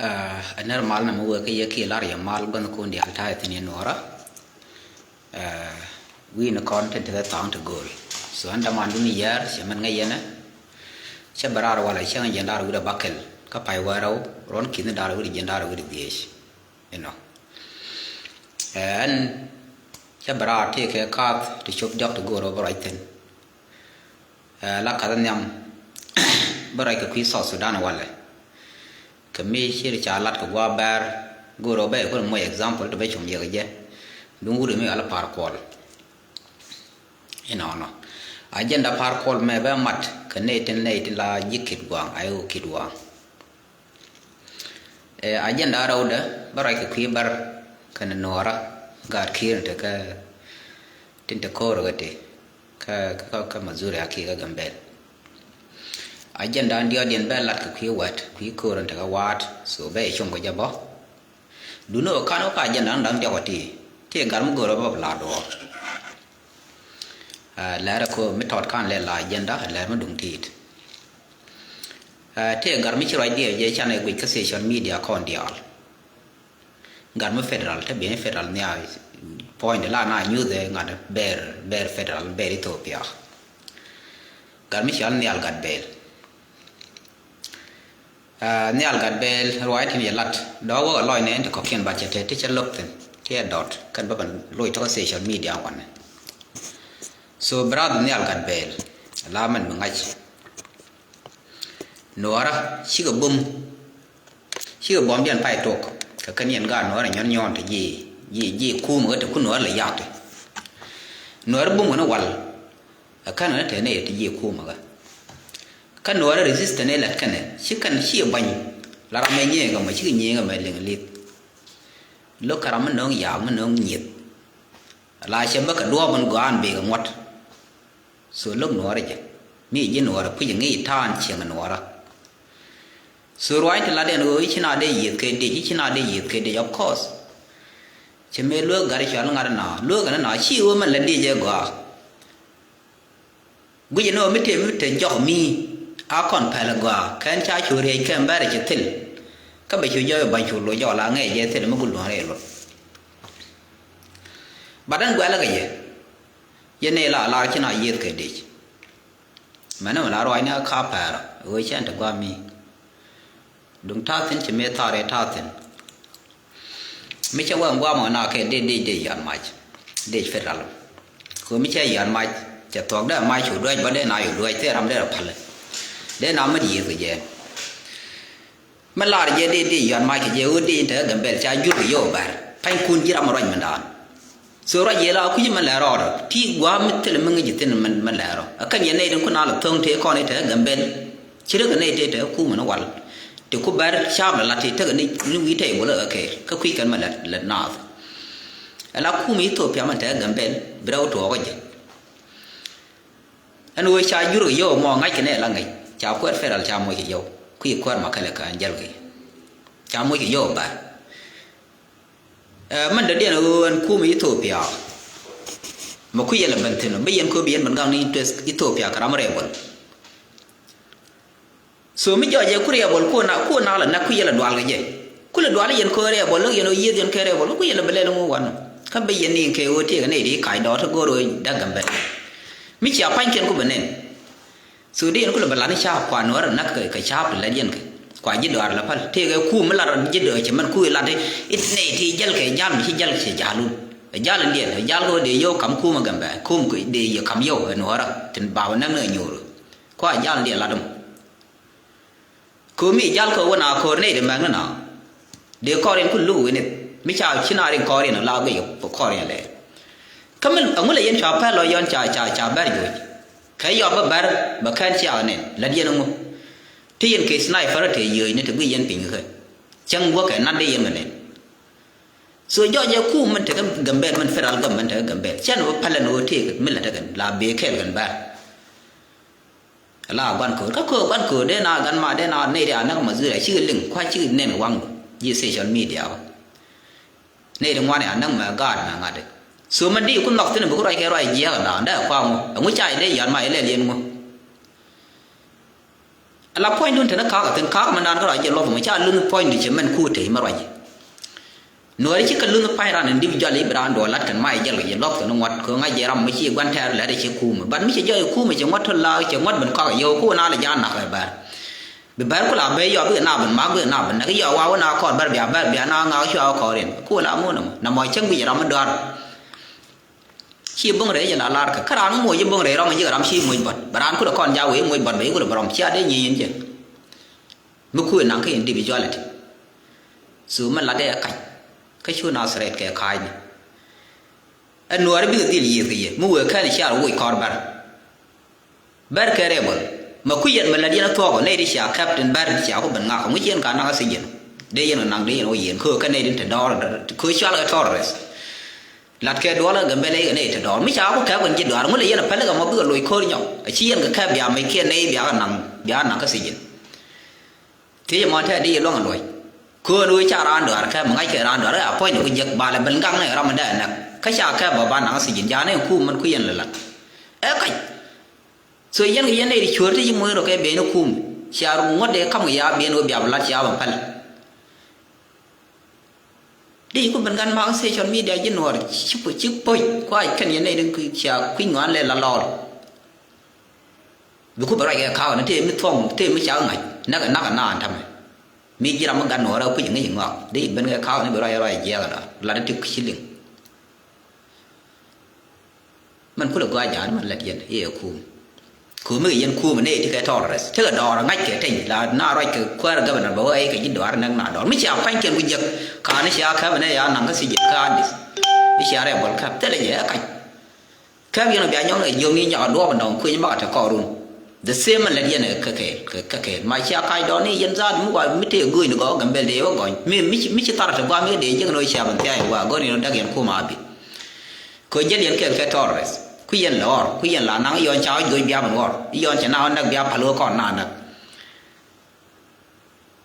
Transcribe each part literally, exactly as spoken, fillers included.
Ɛ nɛr mal na mi wee kä yɛ kiɛ lar yɛ mal gua̱n kun diaal ta̱a̱ thi̱n yɛ nuɔɔrä. Wi̱i̱ ni kɔn tin tekɛ tha̱a̱ŋ ti go̱o̱l. So ɛn däman duni yɛɛr cɛ mɛn ŋäc yɛnɛ. Cɛ bɛ raar walɛ cäŋ jiɛn da̱r wi̱i̱ rɛ bakɛl kä pay wärɛw ruɔ̱n ki̱ni da̱r wi̱i̱ jiɛn da̱r wi̱i̱ dhiec. Inɔ ɛn cɛ bɛ raar tëëkɛ kaath ti cop diɔ̱k ti go̱o̱r ɔ bä ruac thi̱n. Ɛ la kath nhiam bä ruac kɛ kui̱ South Sudan walɛ. Kɛ mi ci ri ca lat kɛ gua̱a̱ bɛr go̱o̱r ɔ bä yɛ kuäär muɔc example ti bä cum yɛ kɛ jɛ. Duŋ wut mi ala Par Kuɔl. Inɔnɔ agenda Par Kuɔl mɛ bɛ mat kɛ nɛy tin nɛy tin la ji̱ Kitgwang, Ayo Kitgwang. Ɛ agenda rɛwdɛ bä ruac kɛ kui̱ bär kɛnɛ nuɔɔrä gaat ki̱i̱r in te kä tin te ko̱o̱r kä ti kä kä kä Missouri a kiɛ kä Gambel. Agenda in diɔt diɛn bɛ lat kɛ kui̱ wät kui̱ ko̱o̱r in te kä wa̱a̱t so bɛ cum kɛ jɛ bä. Duni ɔ kan ɔ ka agenda in da̱ŋ diɔk ɔ ti ti gat mi go̱o̱r ɔ bä la duɔɔr. Lɛr ɛ ko̱ mi tɔt kan lɛ la agenda lɛr mi duŋ ti̱i̱t. Tëë gat mi ci ruac diɛɛr jɛ can ɛ guic kä social media kɔn diaal. Gat mi federal te biɛny federal nhial puɔ̱nydɛ la na nyuthɛ ŋa̱t bɛɛr bɛɛr federal bɛɛr Ethiopia. Gat mi cɔal nhial gat bɛɛl. Nhial gat bɛɛl ruac tin yɛ lat dɔ̱k wä kɛ lɔc nɛn ti kɔ̱kiɛn bat cɛ te ti cɛ lo̱k thi̱n ti ɛ dɔt kɛn bä ben loc tɔ̱ kä social media wanɛ. So brother nhial gat bɛɛl la mɛn mi ŋa̱c. Nuɔɔrä cikɛ bum cikɛ buɔ̱mdiɛn pay tok kɛ kɛn yɛn gaat nuɔɔrä nyɔn nyɔn te ji̱ ji̱ ji̱ kum ɣä te ku nuɔɔrä lɛ yak te. Nuɔɔrä bum ɣä ni wal. Ɛ kän ɣä ni te nɛy te ji̱ kum ɣä. Kä nuɔɔrä resistance ɛ lät kɛnɛ ci kɛn ci ɛ bany. La ram ɛ nyiëëŋ kɛ mɔ cikɛ nyiëëŋ kɛ mɛ liŋ li̱th. Lo̱k kɛ ram mi no̱o̱ŋ yak mi no̱o̱ŋ nyieth. La cɛ bä kɛ duɔɔp in gɔaan bek ɛ ŋuɔ̱t. So lo̱k nuɔɔrä jɛ mi ji̱ nuɔɔrä puc ɛ ŋi̱i̱c ta̱a̱n cieŋ ɛ nuɔɔrä. So ruac ti lat ɛn ɣöö i̱ ci na dee yiëth kɛ dec i̱ ci na dee yiëth kɛ dec of course. Cɛ mëë lueek gat i̱ cual ŋa̱t ɛn na lueek ɛn ɛn na ci ɣöö mɛn lät dec ɛ gɔaa. Guic ɛn ɣöö mi tëë mi te jɔk mi a kɔn pɛl ɛ gɔaa kɛn ca cu riɛc kɛn bɛ̈rɛ cɛ thil. Kä bɛ cu jɔɔc ɛ ba̱ny cu loc jɔɔk la ŋɛc jɛ thil mi gul duɔ̱n rɛy luɔt. Bat ɛn guɛlä kɛ yɛ. Yɛn ëë la lar ci na yiëth kɛ dec. Mɛnɛ mi la ruacni a ka pɛɛrä ɣöö cɛn ti gua̱a̱m mi. Duŋ ta̱a̱ thi̱n ci mëë tha̱a̱r ëë ta̱a̱ thi̱n. Mi cɛ wee ŋuam ɣän a kɛ dec dec dec yɔ̱a̱n mac. Dec federal. Kɛ ɣöö mi cɛ yɔ̱a̱n mac cɛ thuɔ̱k dee mac cu duäc bä dee na cu duäc thil ram dee rɔ päl. Dee na mät yiëth kɛ jɛ. Mi lar jɛ dee dee yɔ̱a̱n mac kɛ jɛ ɣöö dee in te kä Gambɛl ca jur kɛ yio̱w bär. Pa̱nykun ji̱ ram ruac mɛn daan. So ruac yɛ la kui̱c mɛn lɛr rɔɔdɔ ti gua̱a̱m mi thilɛ mi ŋäc ji̱ thi̱n mɛn lɛr rɔ. Ɛ kɛn yɛ nɛy tin kun a lɛ tho̱ŋ tëë kɔn i̱ te kä Gambɛl. Ci rek kɛ nɛy tëë te kä kumɛ ni wal. Ti ku bär caap lɛ lat ti tekɛ ni wi̱i̱ tɛy bolä ɛ kɛɛl kä kui̱c kɛn mɛn lɛt lɛt naath. Ɛ la kumɛ Ithiopia mɛn te kä Gambɛl bi rɛw tuɔɔkä jɛ. Ɛn ɣöö ca jur kɛ yio̱w mɔ ŋa̱ckɛ nɛ la ŋäc ca kuäär federal ca moc kɛ yio̱w kui̱ kuäär ma kälɛ kä ɛn jäl kɛ. Ca moc kɛ yio̱w bär. Ɛ mɛn dɔ̱diɛn ɣöö ɛn kumɛ Ithiopia. Mɛ kui̱ yɛlɛ ben thi̱n ɔ bi yɛn kööb yɛn ben gak ni interest Ithiopia kɛ ram rebel. So mi jɔɔc jɛ ku rebel ku na ku na la nak ku yɛlɛ dual kɛ jɛ. Ku lɛ dual yɛn köö rebel lä yɛn ɔ yieth yɛn kɛ rebel ku yɛlɛ bɛ lɛl ŋu wanɔ. Kä bɛ yɛn ni kɛ ɣöö tiek ni di kac dɔɔt go̱o̱r ɣöö dak Gambɛl. Mi cia pa̱nykiɛn ku bɛ nɛn. So di yɛn ku lɛ bɛ lat ni caap kua nuɔ̱ɔ̱r nak kɛ caap ti lɛt yɛn kɛ. Kua ji̱ dɔaar la päl tëëkɛ kum mi lat rɔ ji̱ dɔaar cɛ mɛn ku lat i̱ nɛy ti jäl kɛ jal mi ci jäl cɛ jalun. Ɛ jal in diɛn ɛ jal kɛ ɣöö dee yio̱w kam kum ɛ Gambɛl kum dee yio̱w kam yio̱w ɛ nuɔ̱ɔ̱rä. Tin ba wä näk ni ɛ nyuur. Kua jal in diɛn lat dum. Ko̱mi jal kɛ wä na ko̱r nɛy di mɛk ni na. Dee kɔr in ku luk wi̱ni mi ca ci na rin kɔr in la guic kɔr in lɛ. Kä mi aŋu lɛ yɛn cua pɛl lɔ yɔn ca ca ca bɛr juɔc. Kɛ yɔp bä bɛr bɛ kɛn cia nin lät yɛn ŋu. Ti yɛn kɛ sniper te yio̱c ni te guic yɛn piny kɛ. Cäŋ guɔ kɛ nat dee yɛn kɛ nin. So jɔc jɛ kum min te kä Gambɛl min federal government te kä Gambɛl cɛn wä pɛlɛn wä tëëk mi lät te kɛn la bee kɛɛl kɛn bɛr. La guan köör kä köör guan köör dee na gan ma dee na nɛy ri a näk Mazuria cikɛ liŋ kua cikɛ nɛn waŋdu ji̱ social media wä. Nɛy ri ŋuan a näk mɛ gaat mɛ ŋa̱t. So mɛ di ku nhɔk thi̱n bi ku ruac kɛ ruac jiɛk da̱a̱n dee kua ŋu ɛŋu ca dee yɔ̱a̱n ma ilɛl yɛn ŋu. Ala puɔ̱nydun te ni kakä thi̱n, kakä mi naan kä ruac jɛ luɔth mɔ ca lun puɔ̱nydu cɛ mɛn kuut te mɛ ruac. Nuääri cikɛ lunh pa̱ny ran individual i̱ bi raan duɔl lat kɛn ma i̱ jɛl kɛ jɛ luɔth kɛn ŋuɔ̱t kɛ ŋa̱c jɛ ram mi ci gua̱n tɛɛr lɛt i̱ ci kuumɛ. But mi cɛ jɔɔc i̱ kuumɛ cɛ ŋuɔ̱t tɔ la cɛ ŋuɔ̱t ben kɔak i̱ yio̱w ku na lɛ ja̱a̱n nak ɛ bɛr. Bi bɛr ku la ben yio̱w bikɛ na ben mak bikɛ na ben nak i̱ yio̱w wa wä na kɔɔr bɛr bia bɛr bia na ŋa̱k cua kɔɔr in ku la ŋun ɛmɔ na mɔ cäŋ bi jɛ ram mi dɔ̱a̱r. Ci bo̱ŋ rɛy jɛ la lar kɛ kä raan mi moc i̱ bo̱ŋ rɛy rɔm i̱ ji̱ ram ci moc bɔt bɛ raan kulɛ kɔn ja̱ wee moc bɔt bɛ i̱ kulɛ bɛ rɔm cia dee nyieny in jɛ. Mi kuëë naŋ kä individuality. So mi latdɛ ɛ kac kä cu na threat kɛ ka̱a̱cni. Ɛ nuääri bikɛ dhil yiëëth kɛ yɛ mi wëë kɛn cia rɔ woc kɔr bɛr. Bɛr kɛ rebel mɛ kui̱ yɛn mɛ lät yɛn ɛ thuɔ̱k ɔ nɛy ti cia captain bɛr ti cia ku ben ŋak ɔ ŋui̱c yɛn ka naŋ ɛ thiec yɛn. Dee yɛn ɔ naŋ dee yɛn ɔ yɛn kä kä nɛy ti te dɔɔr kä cual kɛ terrorist. Lat kɛ duɔl ɛ Gambɛlɛ i̱ kɛ nɛy te dɔɔr mi ca ku kɛp kɛn ji̱ duaar ŋulɛ yɛn ɛ päl kɛ mɔ bikɛ loc ko̱r nyɔk ɛ ci yɛn kɛ kɛp bia mɛc kiɛ nɛy bia kɛ naŋ bia naŋ kä thiec yɛn. Thiec ɛmɔ tɛ̈ di luäŋ luɔc. Köön wee ca raan duaar kɛp mi ŋa̱ckɛ raan duaar a puɔ̱ny ni ku jiäk balɛ ben gaŋ ni ram mi dee näk kä ca kɛp bä ba naŋ thiec yɛn ja̱a̱n ni kum mɛn ku yɛn lɛ lat. Ɛ kac. So yɛn kɛ yɛn nɛy ti cuäär ti ci muɔ̱ny rɔ kɛ ben ni kum cia ŋuɔ̱t dee kam kɛ ya ben wee bia bɛ lat cia bɛ päl. Di ku ben gan mak social media ji̱ nuɔɔr ci ku ci poc kua kɛn yɛn nɛy ni cia kui̱ ŋuan lɛ la lɔɔr. Bi ku bɛ ruac kɛ ka̱a̱k ni tëë mi thuɔ̱ŋ tëë mi cak ŋa̱c näk ɛ nak ɛ naan tämɛ. Mi ji̱ ram mi gat nuɔɔr ɛ kui̱c ŋäc ŋɔak di ben kɛ ka̱a̱k ni bɛ ruac ruac jiɛɛk ɛ la lat ti ci liŋ. Mɛn kulɛ gɔaa ja̱a̱n mɛn lät yɛn i̱ ɛ kuum. Kuum mi kɛ yɛn kuum ɛ nɛy ti kɛ terrorist tekɛ dɔɔr ɛ ŋa̱c kɛ teny la na ruac kɛ kuäär governor bɛ wä ɛ kɛ ji̱ dɔɔr ɛ näk na dɔɔr mi cia pa̱ny kɛn ku jiäk. Ka̱n i̱ cia käp ɛ nɛy ya naŋ kä thiec yɛn kä Adis. I̱ cia rɛɛ bɔl käp thilɛ jɛ ɛ kac. Käp yɛn ɔ bia nyɔk ni jiök ni nyɔk a duɔɔp ɛnɔŋ kui̱ny bakɛ te kɔɔrun. The same mɛn lät yɛn ɛ kä kɛɛl kä kɛɛl ma cia kac dɔɔn ni yɛn zaat mi wa mi tëë gööny ni gɔɔk Gambɛl dee wä gɔny mi mi ci mi ci thar te guam yɛ dee jiäk ni wä cia ben thia̱a̱c wa gɔn yɛn wä däk yɛn kum a bi. Kɛ jäl yɛn kɛɛl kɛ terrorist ku yɛn lɛ ɣɔr ku yɛn la naŋ yɔn ca wä juɔc bia ben ɣɔr yɔn cɛ na wä näk bia päl wä kɔn na näk.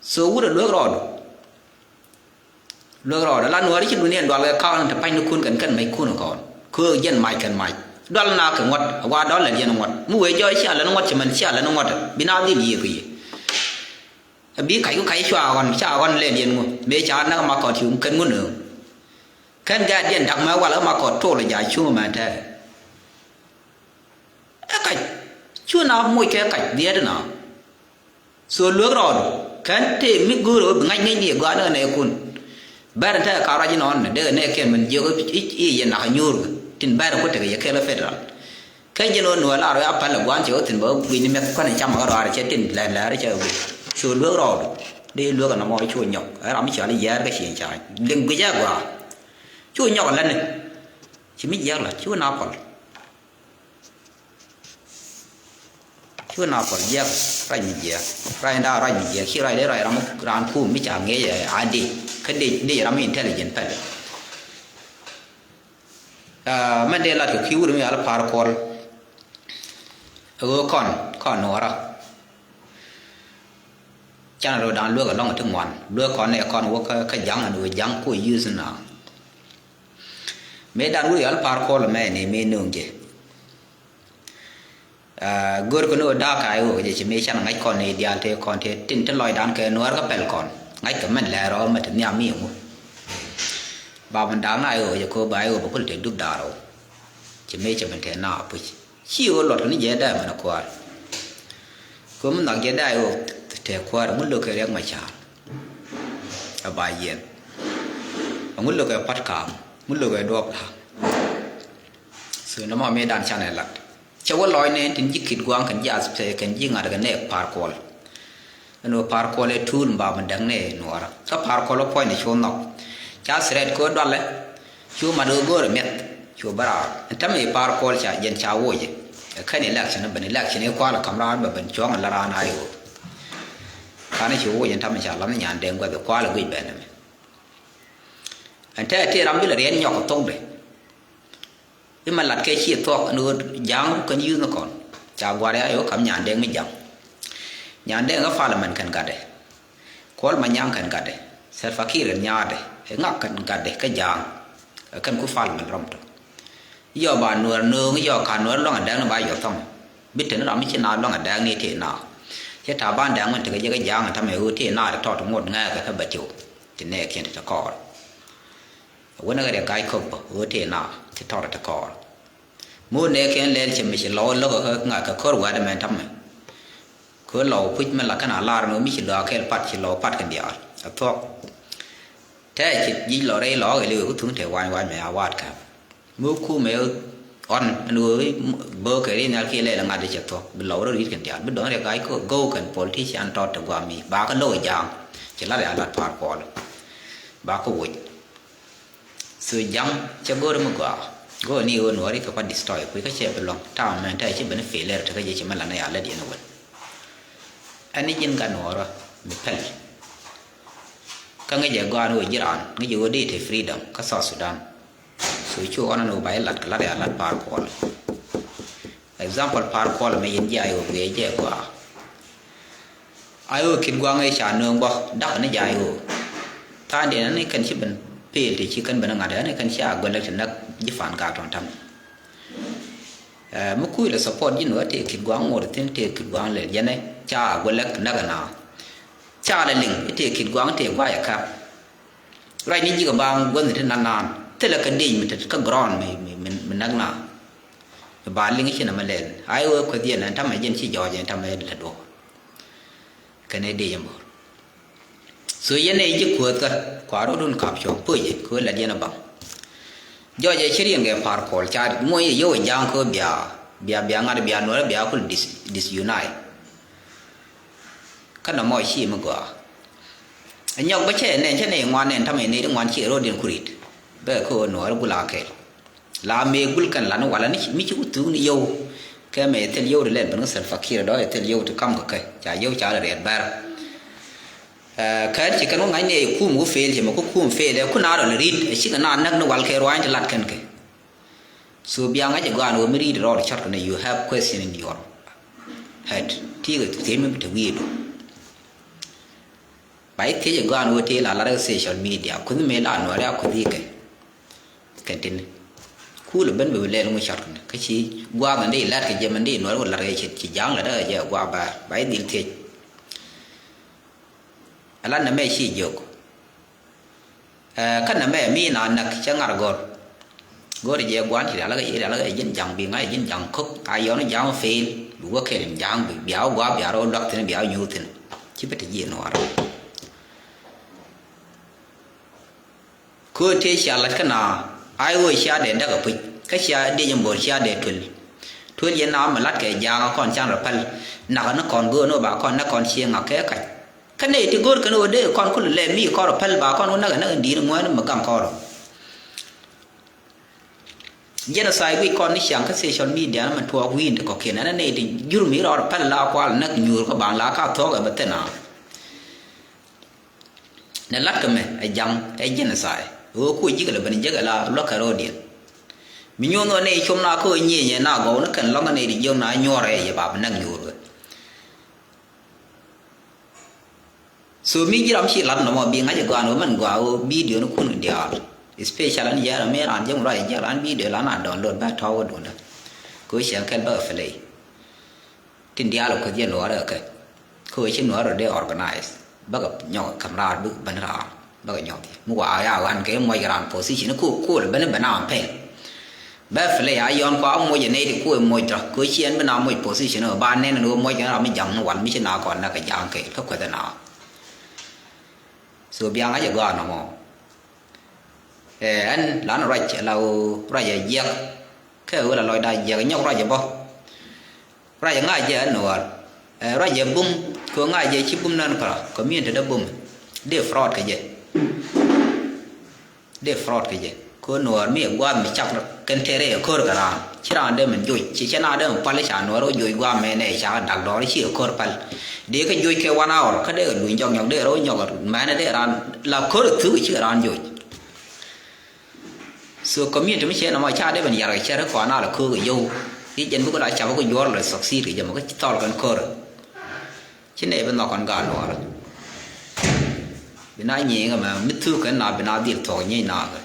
So wut ɛ luek rɔɔdu. Luek rɔɔdɛ la nuɔɔri ci dunia in dual kɛ ka̱a̱k ni te pa̱ny ni kun kɛn kɛn mɛc kun kɔn. Köök jɛn mac kɛn mac dual na kɛ ŋuɔ̱t a wa dɔl lɛ diɛn ŋuɔ̱t mi wee jɔɔc cia lɛn ŋuɔ̱t cɛ mɛn cia lɛn ŋuɔ̱t bi na dhil yiëë kɛ yiëë. A bi kac ku kac cua ɣɔn ca ɣɔn lɛ diɛn ŋu mëë ca näk ma kɔt cu kɛn ŋun ëë. Kɛn gɛ̈ɛ̈t diɛn dak mɛ wal kä ma kɔt tol a ja cuŋ mɛ tɛɛrɛ. Ɛ kac cu na moc kɛ kac dhiɛɛt na. So luek rɔɔdu kɛn tëë mi go̱o̱r ɣöö bi ŋa̱c ŋäcni ɛ gɔaa ni ɣän ɛ kun. Bɛr in tekɛ ka̱r ruac inɔɔn ni dee nɛɛkiɛn min jiök i̱ yɛ nak nyuur tin bɛr in ku tekɛ yɛ kɛl ɛ federal. Kɛ ji̱n ɣöö nuɔɔr lar ɣöö a päl ɛ gua̱a̱n cɛ ɣöö thi̱n bɛ wi̱i̱ni mɛth kuän in cam ɣä rɔaar cɛ tin lɛr lɛr cɛ wi̱i̱. So luek rɔɔdu dee luek ɛnɔmɔ cu nyɔk ɛ ram mi cɔal i̱ yɛɛr kä cieŋ ca̱a̱ny liŋ guic ɛ gɔaa. Cu nyɔk ɛ lätni ci mi jiɛɛk la̱t cu na pɔl. Cu na pɔl jiɛk ruac mi jiɛk ruac in da̱a̱ ruac mi jiɛk ci ruac dee ruac ram raan kum mi ca ŋiec ɛ a dec kä dec dec ram mi intelligent pɛl. Mɛn dee lat kɛ kui̱ wut mi yal pa̱a̱r kuɔl. Ɣöö kɔn kɔn nuɔɔrä. Canɛ rɔ da̱a̱n luek ɛlɔ̱ŋ ti ŋuan luek kɔn nɛ kɔn wä kä ja̱ŋ ɛn ɣöö ja̱ŋ kuɔ yuth na. Mëë dan wut yal pa̱a̱r kuɔl ɛmɛ ni mëë nööŋ jɛ. Aa, gör kɛ ni ɣöö da̱a̱ ka̱a̱c ɣöö jɛ ci mëë canɛ ŋa̱c kɔn ni diaal tëë kɔn tëë tin ti lɔcdan kɛ nuäär kä pɛl kɔn ŋa̱c kɛ mɛn lɛɛr ɔ mɛ ti nhiam mi ɛŋu. Ba mɛn da̱a̱k na ɣöö jɛ ko̱ ba ɣöö bɛ kul tëë dup da̱a̱r ɔ. Ci mëë cɛ mɛn tëë na puc ci ɣöö luɔt kɛ ni jɛ dee mɛn ɛ kuäär. Ko̱ mi nhɔk jɛ dee ɣöö tëë kuäär ŋu lo̱k kɛ riɛk mɛ ca̱a̱r. Ɛ ba yiɛn. Ŋu lo̱k kɛ pa̱t ka̱a̱m ŋu lo̱k kɛ duɔ̱ɔ̱p la̱a̱. So nɔmɔ mëëdan canɛ lat cɛ wä lɔc nɛn tin ji̱ kit gua̱a̱ŋ kɛn ji̱ aspɛ kɛn ji̱ ŋa̱t kɛ nɛɛk pa̱a̱r kuɔl. Ɛn ɣöö pa̱a̱r kuɔl ɛ tuul mba mi däk nɛɛ nuɔɔrä kä pa̱a̱r kuɔl ɛ puɔ̱ny ni cu nhɔk. Ca threat kɛ ɣöö dualɛ cu mat ɣöö go̱o̱rɛ miɛth cu bä raar ɛn tämɛ i̱ pa̱a̱r kuɔl ca jɛn ca wocɛ. Ɛ kɛn election ɛ ben election i̱ kual ɛ ka̱m raan bɛ ben cuɔ̱ŋ ɛ la raan a i̱ ɣöö ka̱n i̱ cu wocɛ ɛn tämɛ ca la̱th nyan dee gua̱th ɛ kual ɛ guic bɛn ɛmɛ. Ɛn tɛɛ tëë ram bi lɛ riɛn nyɔk ɛ thokdɛ. Imɛ lat kɛ ciɛ thuɔk ni ɣöö ja̱a̱ŋ kɛn yuth ni kɔn ca gua̱r ya yɛ wä ka̱m nyan dee mi ja̱a̱ŋ. Nyan dee ŋä parliament kɛn gatdɛ. Kuɔl ma nyaŋ kɛn gatdɛ. Salva Kiir kɛn nyaatdɛ ɛ ŋak kɛn gatdɛ kä ja̱a̱ŋ. Ɛ kɛn ku parliament rɔm tɔ. Yɔ ba nuɛr nööŋ yɔ ka nuɛr luaŋ adɛŋ ni ba yɔ thɔŋ. Bi te ni ram mi ci na luaŋ adɛŋ ni tëë na. Cɛ ta̱a̱ ban dɛŋ wän tekɛ jɛ kɛ ja̱a̱ŋ tamɛ ɣöö tëë naath tɔt ŋot ŋääkɛ kä bɛ tiw ti nɛɛkiɛn ti te kɔɔr. Wänä ɣä rɛ ga̱a̱c kɔk bä ɣöö tëë naath ti tɔt ti kɔɔr. Mi wä nɛɛkiɛn lɛl cɛ mi ci lɔw lo̱k kä ŋa̱k kɛ ko̱r wɛ̈t ɛmɛn tamɛ. Kɛ ɣöö lɔw puc mi la kɛn a lar ni ɣöö mi ci lɔw a kɛl pat ci lɔw pat kɛn diaal a thuɔ̱k. Tɛɛ ci ji̱c lɔ rɛy lɔɔk ɛ li̱w ɛ ku thuŋ te wa̱ny wa̱ny mɛ a wa̱a̱t kɛ. Mi wä kumɛ ɣɔn ɛn ɣöö böökɛ ri nhial kiɛ lɛl ɛ ŋa̱t cɛ thuɔ̱k bi lɔw rɔ ri̱t kɛn diaal bi dɔ̱ŋ rɛ ga̱a̱c kɛ go̱o̱k kɛn politician tɔt te gua̱a̱m mi ba kä lo̱k ɛ ja̱a̱ŋ. Ci lat ɛ a lat pa̱a̱r kuɔl ba kä woc. So ja̱ŋ cɛ go̱o̱r mi gɔaa go̱o̱r ni ɣöö nuɔ̱ɔ̱ri kɛ kua̱t destroy kui̱ kä cɛ bi luäŋ ta̱a̱ mɛn tɛɛ ci ben failure te kä jɛ ci mɛ lat ni a lät yɛn ɛ wän. Ɛn ni ji̱n gat nuɔɔrä mi pɛl. Kä ŋäcɛ gɔaa ni ɣöö ji̱ raan ŋäcɛ ɣöö dee te freedom kä South Sudan. So cu ɣɔn ni ɣöö ba ji̱ lat kɛ lat ya lat pa̱a̱r kuɔl. Example pa̱a̱r kuɔl mɛ yɛn ji̱ a ɣöö guiɛ jɛ gɔaa. A ɣöö kit gua̱a̱ŋ ëë ca nööŋ bä dak ni jɛ a ɣöö tha̱a̱ŋdiɛn ɛn ni kɛn ci ben peel ti ci kɛn ben ŋa̱t ɛn ni kɛn ci a guɛlɛ ti näk ji̱ pa̱a̱n gaak tɔ̱ŋ ta̱ŋ. Ɛ mi kui̱ lɛ support ji̱n wä tëë kit gua̱a̱ŋ ŋot thi̱n tëë kit gua̱a̱ŋ lɛ yɛnɛ ca guɛ lɛk näk ɛna. Ca lɛ liŋ tëë kit gua̱a̱ŋ tëë gua̱a̱c ɛkä. Ruac ni ji̱ kɛ ba guänh ti nan naan thilɛ kɛ dec mi te kä ground mi mi mi mi näk na. Ba liŋ ci nɛ mɛ lɛl a i̱ wee kueth yɛn ɛn tamɛ jɛn ci jɔɔc ɛn tamɛ lɛ duɔ̱ɔ̱r. Kɛn ɛ dec ɛn bo̱r. So yɛn ɛ ji̱ kuäthkä kua rɔ̱dun kap cuɔ̱ŋ puc kɛ ɣöö lat yɛn ɛ baŋ. Jɔc ɛ ci riɛn kɛ pa̱a̱r kuɔl ca muɔc yɛ yio̱w ɛ ja̱a̱ŋ kɛ ɣöö bia bia bia ŋa̱t bia nuɔ̱ɔ̱rä bia kul dis disunite. Kä nɔmɔ ci mi gɔaa. Ɛ nyɔk bä cɛ nɛn cä nɛy ŋuan nɛn tamɛ nɛy ti ŋuan ci rɔ̱diɛn kurit. Bɛ kɛ ɣöö nuɔ̱ɔ̱rä gul a kɛl. La mëë gul kɛn lan walɛ ni mi ci ku thuk ni yio̱w. Kɛ mɛ thil yio̱w ti lɛl ben kä Salva Kiir dɔ̱ thil yio̱w ti kam kɛ kɛ ca yio̱w ca lɛ riɛt bɛr. Ɛ kɛn ci kɛn wä ŋa̱cni ɛ kum wä fail cɛ mɛ ku kum fail ɛ ku na rɔ lɛ rit ɛ cikɛ na näk ni wal kɛ ruany ti lat kɛn kɛ. So bia ŋa̱c ɛ gɔaa ni wä mi rit rɔɔd cɔt kɛn ɛ you have question in your head. Ti kɛ thiec mi bi te wi̱i̱du. Ba i̱ thiec ɛ gɔaa ni wä tëë la lat ɛ social media kuth mëë la nuɔ̱ɔ̱ri a kuth ikɛ. Kɛn tin kulɛ ben bɛ bi lɛl ŋu cɔt kɛn kä ci gua̱a̱th ɛn dee lat kɛ jɛ mɛn dee nuɔ̱ɔ̱ri wä lat kɛ ci ja̱a̱ŋ lat ɛ jɛ gua̱a̱ bäär ba i̱ dhil thiec. Ala nɛmɛ ci jiök. Ɛ kä nɛmɛ mi na näk cɛ ŋa̱r go̱r. Go̱r jɛ gua̱n ci rial kä rial kä ji̱n ja̱ŋ bi ŋa̱c ji̱n ja̱ŋ ko̱k a yɔn ja̱ŋ fail. Bi wä kɛl in ja̱ŋ bi bia wä gua̱a̱ bia rɔ luak thi̱n bia wä nyuuth thi̱n. Ci bä te ji̱ nuɔɔr. Köö tëë cia la̱t kä na a i̱ ɣöö cia dee däk apuc kä cia dee jɛ mbo̱o̱r cia dee tuel. Tuel yɛn na mi la̱t kɛ ja̱a̱ŋ kɔn can rɔ päl. Nak ni kɔn göön ɣöö ba kɔn näk kɔn cieŋ a kɛ kac. Kä nɛy ti go̱o̱r kɛn ɣöö dee kɔn kulɛ lɛ mi kɔn rɔ päl ba kɔn wä näk ɛ näk in di̱i̱t ŋuäär mi gam kɔn rɔ. Genocide guic kɔn ni ciaŋ kä social media ni mɛ tuɔɔk wi̱i̱n ti kɔ̱kiɛn ɛn nɛy ti jur mi rɔɔd päl la kual näk nyuur kä baŋ la ka thuɔ̱k ɛ bä thi̱n a. Nɛ la̱t kɛ mɛ ɛ ja̱ŋ ɛ genocide ɣöö kuɔ ji̱ kɛ lɛ ben jek ɛ la luäk kɛ ro̱o̱diɛn. Mi nyuɔ̱n ɣöö nɛy com na kä ɣöö nyieenyɛ na gɔw ni kɛn lɔ̱ŋ ɛ nɛy ti jiök na nyuɔ̱ɔ̱r ɛ yɛ ba bi näk nyuur kɛ. So mi ji̱ ram ci lat nɔmɔ bi ŋa̱c ɛ gɔaa ni wä mɛn gɔaa wä video ni kun diaal. Especially ni jɛ ram mi ran jɛ ŋun ruac jɛ ran video la na download bɛ tɔ̱ wä duundä. Kɛ wä ciɛn kɛl bä play. Tin diaal kuth jɛ nuɔɔr ɛ kɛ. Kɛ wä ci nuɔɔr rɔ dee organize bä kɛ nyɔk kam raar bi ben raar. Bä kɛ nyɔk thi̱n mi wa ya wan kɛ muɔc kɛ ran position ku kul ben ben a pɛl. Bɛ play a yɔn kua moc ɛ nɛy ti kuɔ moc tɔ kɛ ciɛn bi na moc position ɔ ba nɛn ni wä moc kɛ ram mi jaŋ ni wal mi ci na kɔn na kɛ jaŋ kɛ kä kueth ɛ na. So biaŋ a jɛ gɔaa nɔmɔ. Ɛ ɛn lan ruac la wä ruac ɛ jiɛk kɛ wä la lɔcda jiɛk nyɔk ruac ɛ bɔ. Ruac ŋa̱c jɛ ɛ nuɔɔr ɛ ruac jɛ bum kɛ ŋa̱c jɛ ci bum nän kɔrɔ community dee bum. Dee fraud kɛ jɛ. Dee fraud kɛ jɛ kɛ nuɔɔr mi ɛ gua̱a̱th mi cak kɛn tëë rɛy ɛ ko̱r kɛ raan ci raan dee min joc ci cɛ na dee min pal i̱ ca nuɔɔr wä joc gua̱a̱th mɛn ɛ ca dak dɔɔr ci ɛ ko̱r pal. Dee kɛ joc kɛ one hour kä dee kɛ luny jɔk nyɔk dee rɔ nyɔk mɛn dee raan la ko̱r ɛ thuk ci kɛ raan joc. So community mi cɛ nɔmɔ ca dee ben yar kɛ cɛ ri kɔn a la köök kɛ yio̱w. I̱ jɛn bikɛ la cap kɛ juɔ̱ɔ̱r la succeed kɛ jɛ mɔ kä thɔl kɛn ko̱r. Ci nɛy bi nhɔk kɔn gaat luɔɔr. Bi na nyiŋ ɛmɛ mi thuk kɛn na bi na dhil thuɔk nyic na kɛ.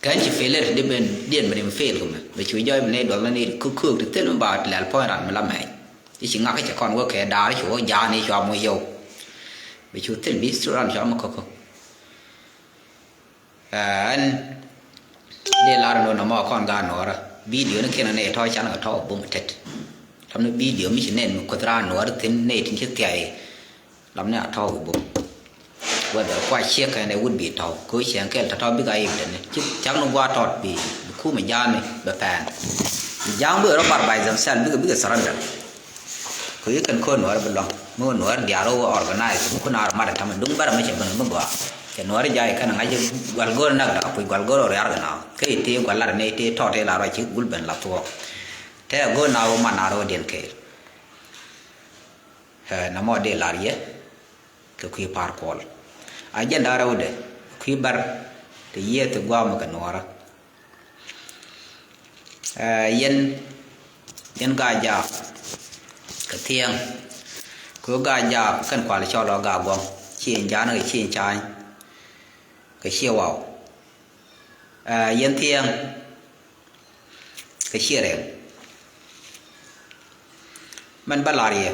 Kɛn ci failure di ben diɛn ben im fail kɛ mɛ bɛ cu jɔy bi nɛy duɔth la ni köök ti thil mi ba lɛl puɔ̱ny ran mi la mɛny. I̱ ci ŋak i̱ ci kɔn wä kɛ daar i̱ ci wä ja̱a̱n i̱ cua moc yɛw. Bi cu thil bi thil ran cua mi käkä. Ɛn dee lar ni wä nɔmɔ kɔn gaat nuɔɔrä. Bidio ni kiɛn ni tɔ̱ can kɛ tɔ̱ bum tet. Tɔ̱ ni bidio mi ci nɛn mi kuoth raan nuɔɔrä thi̱n nɛy tin ci thiay. Lam ni a tɔ̱ kɛ bum. Whether kua ciek kɛn ɛ wut bi tɔ̱ kɛ wä ciɛŋ kɛl tɔ̱ tɔ̱ bikɛ a yik dɛn ni ci cak ni gua̱a̱ tɔt bi bi kum ja̱a̱n ni bɛ pɛn. Bi ja̱a̱n bikɛ rɔ bar by themselves bikɛ bikɛ surrender. Kɛ yi kɛn ko̱r nuɔɔr bi lɔŋ mi wä nuɔɔr diaar wä organize mi kun a rɔ mat ɛ tamɛ duŋ bärɛ mi cɛ ben mi gɔaa. Cɛ nuɔɔr jay kɛn ŋa̱c gual go̱r nak da kuc gual go̱r riar kɛ na kɛ yi ti gual lar ni ti tɔt ti lar wä ci gul ben la thuɔk. Tɛ go̱r na wä man a rɔ diɛn kɛɛl. Ɛ namɔ di lar yɛ kɛ kui̱ par kuɔl. A jɛn da̱rɛ wä dɛ kui̱ bär ti yiëë ti guam kɛ nuɔɔrä. Ɛ yɛn yɛn gaa jaak kɛ thiɛŋ. Kɛ gaa jaak kɛn kual cɔl ɔ gaa guɔŋ ci in ja̱a̱n kɛ ci in ca̱a̱ny kɛ ciɛ waw. Ɛ yɛn thiɛŋ kɛ ciɛ rɛɛŋ. Mɛn bä lar yɛ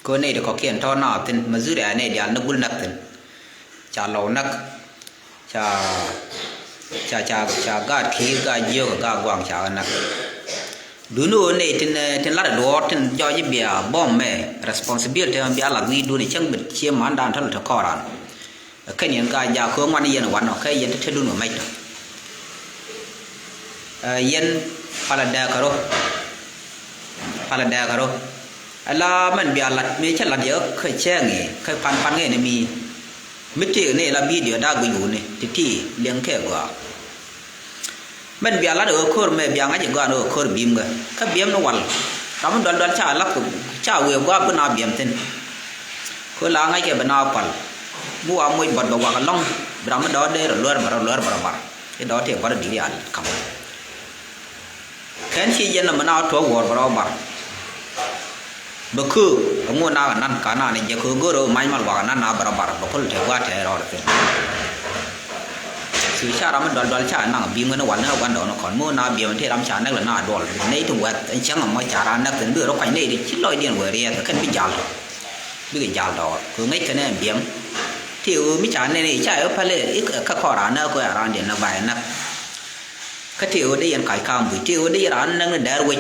kɛ nɛy ti kɔ̱kiɛn tɔ̱ naath thi̱n Missouri a nɛy diaal ni gul näk thi̱n. Ca lɔw näk ca ca ca ca gaat ki̱i̱r gaat jiök gaat guaŋ ca ɣä näk. Duni ɣöö nɛy tin tin lat ɛ duɔɔr tin jɔɔc i̱ bia bɔm mɛ responsibility mɛ bia lat wi̱i̱ duni cäŋ bit cie mandan tɔ̱ lɛ te kɔɔran. Kɛn yɛn gaa jaak kɛ ŋuan yɛn wanɔ kɛ yɛn te te dun kɛ mɛc tɔ. Ɛ yɛn palɛ dɛɛkɛ rɔ palɛ dɛɛkɛ rɔ. Ala mɛn bia lat mëë cä lat yɛ kä cɛɛŋ i̱ kä pan pan ŋɛn mi mi tëëk ni la bidio daa guic wuni ti ti liɛŋ kɛ gɔaa. Mɛn bia lat ɣöö ko̱r mɛ bia ŋa̱c ɛ gɔaa ni ɣöö ko̱r bi̱i̱m kä kä biɛm ni wal. Ram mi dual dual ca lak ca wëë gua̱a̱p bi na biɛm thi̱n. Kö la ŋa̱ckɛ bi na pal mi wa moc bɔt bɛ wak ɛlɔ̱ŋ. Bi ram mi dɔ̱ɔ̱r dee rɔ luɛɛr bɛ rɔ luɛɛr bɛ rɔ bar i̱ dɔ̱ɔ̱r tëë bɔt di̱t yal ka̱m. Kɛn ci jɛn nɔmɔ na tuɔɔk wuɔɔr bɛ rɔ bar. Bɛ köök ɛŋu na kɛ nan ka na ni jɛ köök go̱o̱r ɛ mac mal wak nan na bɛ rɔ bar bɛ köl te gua̱a̱t te rɔɔd thi̱n. Ci ca ram mi dual dual ca naŋ bi̱i̱m ŋäni wal ni ɛ gua̱ndɔɔŋ ni kɔn mi wä na biɛm ti ram ca näk lɛ na duɔl nɛy ti wɛth ɛn cäŋ ɛmɔ ca ran näk thi̱n bikɛ rɔ kuany nɛy ti ci lɔcdiɛn wee riɛth kɛn bi jal tɔ. Bikɛ jal dɔɔr kɛ ŋäc kɛn ɛn biɛm. Ti ɣöö mi ca nɛn i̱ ca ɛ päl i̱ kä kɔn ran näk kɔ ɛ ran diɛn näk ba ɛ näk. Kä tëë ɣöö dee yɛn kac ka̱a̱m buc tëë ɣöö dee yɛn raan näk ni dɛɛr wec.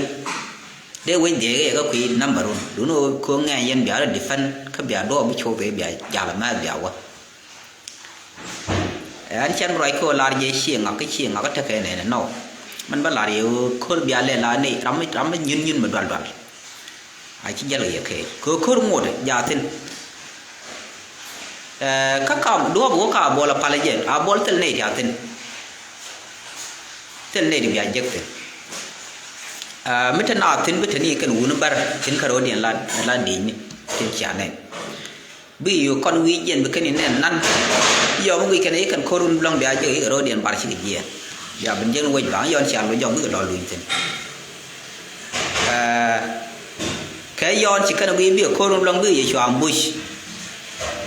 Dee wec dhiec kɛ yɛ kä kui̱ number run dun ɣöö ko̱ ŋɛɛny yɛn bia rɔ defend kä bia duɔɔk bi cuɔth kɛ bia jal mɛth bia wä. Ɛn cɛn ruac kɛ ɣöö lar jɛ cieŋ ŋak kä cieŋ ŋak kä tekɛ nɛnɛ nɔ. Mɛn bä lar yɛ ɣöö ko̱r bia lɛ la ni ram mi ram mi nyun nyun mi dual dual. A ci jäl kɛ yɛ kɛɛl kɛ ɣöö ko̱r ŋot jathin. Ɛ kä kam duɔ̱ɔ̱p wä ka a buɔl a pal jɛ a buɔl thil nɛy ti a thin. Thil nɛy ti bia jek thin. Ɛ mi te na thin bi te ni kɛn wuni bär thin kä ro̱o̱diɛn la la di̱i̱cni tin cia nɛn. Bi yio̱o̱k kɔn wi̱i̱ jiɛn bi kɛn in nɛn nan. Yɔm mi wi̱i̱ kɛn i̱ kɛn ko̱r wun blɔ̱ŋ bia jek i̱ kɛ ro̱o̱diɛn bar cikɛ jiɛɛn. Bia ben jiɛn wec ba̱a̱ŋ yɔn cia luɔc jɔk bikɛ lɔ luny thin. Ɛ kɛ yɔn ci kɛn wi̱i̱ bikɛ ko̱r wun blɔ̱ŋ bikɛ yɛ cua ambush.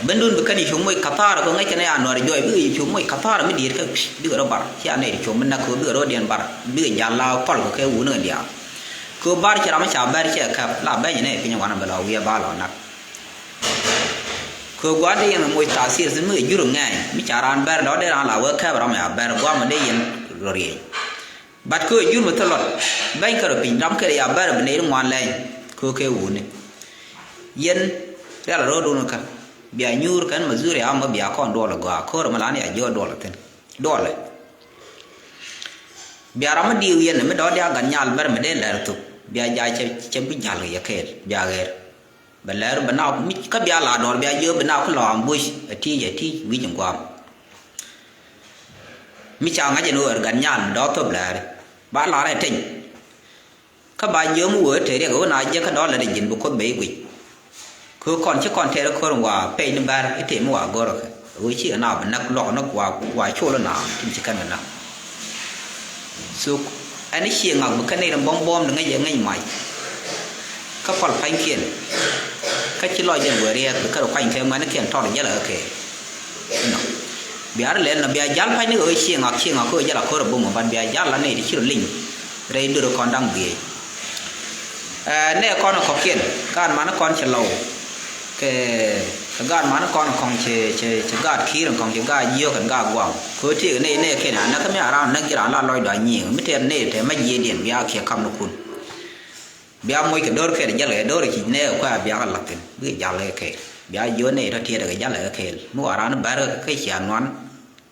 Bendun bi kɛn i̱ cu moc kathara kɛ ŋäc kɛn i̱ a nuɔr juɔc bikɛ i̱ cu moc kathara mi diet kɛ bikɛ rɔ bar cia nɛy ti cu mi nak kɛ bikɛ rɔ diɛn bar bikɛ jal la pɔl kɛ kɛ wun kɛ diaal. Kɛ bar ci ram mi ca bɛr cɛ kɛp la bɛny nɛ piny wan bɛ lɔ wiɛ ba lɔ nak. Kɛ gua̱n ti yɛn moc tathir thin mi kɛ jur ŋɛɛny mi ca raan bɛr lɔ dee raan la wee kɛp ram mi a bɛr gua̱n mi dee yɛn rɔ rieny. But kɛ jur mi thil luɔt bɛny kɛ rɔ piny ram kɛ ya bɛr bi nɛy ri ŋuan lɛny. Kɛ kɛ wuni yɛn rial rɔɔdun kä bia nyuur kɛn Missouri amä bia kɔn duɔl gɔaa ko̱r mi lan ya jiɔ duɔl thin duɔl. Bia ram mi diw yɛn mi dɔ̱diak gat nyal bɛr mi dee lɛr thuk bia ja cɛ cɛ bi jal kɛ yɛ kɛɛl bia ɣer. Bɛ lɛr bɛ na mi kä bia la dɔr bia jiö bɛ na kä lɔ ambush ɛ ti ɛ ti wi̱c in guam. Mi ca ŋa̱c ɛn ɣöör gat nyal mi dɔ̱ thop lɛɛri ba lar ɛ teny. Kä ba jiö mi wöö te riɛk ɣöö na jiäkä dɔ̱ lät ɛ ji̱n bi kuoth bɛ i̱ guic. Kɛ ɣöö kɔn ci kɔn tɛɛr ɛ ko̱r in wa pɛy ni bär i̱ tëë mi wa go̱r ɛ kɛ ɣöö ci kɛ na bi näk luɔk näk wa wa col ɛ na tin ci kɛn bi näk. Thuk ɛn i̱ cie ŋak bi kä nɛy rin buɔ̱m buɔ̱ɔ̱m di ŋäc ɛ ŋäc mac. Kä pal pa̱nykiɛn kä ci lɔcdiɛn wëë riɛɛk bi kä ri kuany kɛ ŋuɛ̈nikiɛn tɔt jälɛ kä kɛ. Nɔ bia ri lɛl nɔ bia jal pa̱ny ni ɣöö cie ŋak cie ŋak kä ɣöö jälɛ ko̱r ɛ bum ɛ bat bia jal la nɛy ti ci rɔ liny. Rɛy döri kɔn da̱ŋ biëëc. Ɛ, nɛ kɔn kɔkiɛn, gaat man kɔn cɛ lɔw. Kɛ, kɛ gaat man kɔn kɔn cɛ, cɛ, cɛ gaat ki̱i̱r kɔn cɛ gaat jiök kɛn gaat guam. Kɛ ɣöö tëëkɛ nɛ, nɛ kɛn a näk kä mi a raan näk ji̱ raan la lɔcdɔ a nyiëëŋ. Mi tɛɛr nɛ tɛ mɛ jiɛɛdiɛn bia kiɛ kam ni kun. Bia moc kɛ do̱r kɛl jäl kɛ do̱r ci nɛ kɛ kuɛ a bia kɛ lath thi̱n. Bikɛ jal kɛ kɛɛl. Bia jiök nɛ tɔ tiɛɛt kɛ jäl kɛ kɛɛl. Mi wa raan bär kɛ cia nuan.